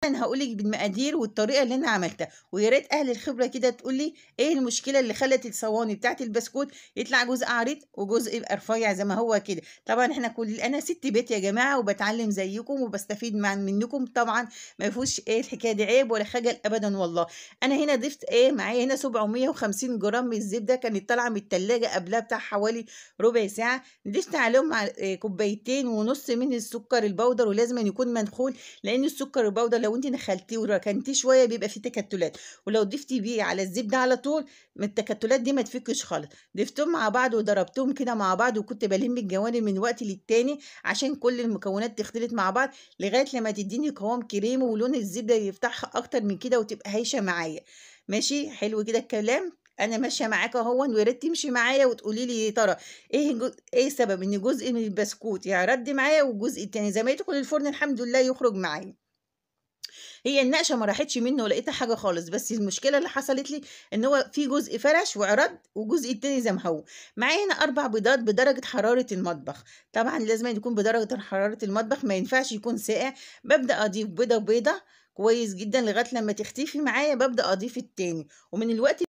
أنا هاقول لِك بالمقادير والطريقة اللي أنا عملتها، ويا ريت أهل الخبرة كده تقول لي إيه المشكلة اللي خلت الصواني بتاعة البسكوت يطلع جزء عريض وجزء يبقى رفيع زي ما هو كده. طبعًا إحنا أنا ست بيت يا جماعة وباتعلم زيكم وباستفيد منكم، طبعًا ما فيهوش إيه الحكاية دي عيب ولا خجل أبدًا والله. أنا هنا ضفت إيه معايا هنا 750 جرام من الزبدة كانت طالعة من التلاجة قبلها بتاع حوالي ربع ساعة، ضفت عليهم مع 2.5 كوباية من السكر البودر، ولازمًا يكون منخول لأن السكر البودر لو أنتِ نخلتيه وركنتيه شوية بيبقى فيه تكتلات، ولو ضفتي بيه على الزبدة على طول من التكتلات دي ما تفكش خالص. ضفتهم مع بعض وضربتهم كده مع بعض، وكنت بالم الجوانب من وقت للتاني عشان كل المكونات تختلط مع بعض لغاية لما تديني قوام كريمي ولون الزبدة يفتحها أكتر من كده وتبقى هايشة معايا. ماشي، حلو كده الكلام؟ أنا ماشية معاك أهوًا، ويا ريت تمشي معايا وتقولي لي يا ترى إيه سبب إن جزء من البسكوت يعرض معايا والجزء التاني زي ما يدخل الفرن الحمد لله يخرج معايا. هي النقشة ما راحتش منه ولقيتها حاجة خالص، بس المشكلة اللي حصلت لي إن هو في جزء فرش وعرض والجزء التاني زي ما هو. معايا هنا 4 بيضات بدرجة حرارة المطبخ، طبعًا لازمًا يكون بدرجة حرارة المطبخ ما ينفعش يكون ساقع. بابدأ أضيف بيضة بيضة كويس جدًا لغاية لما تختفي معايا بابدأ أضيف التاني، ومن الوقت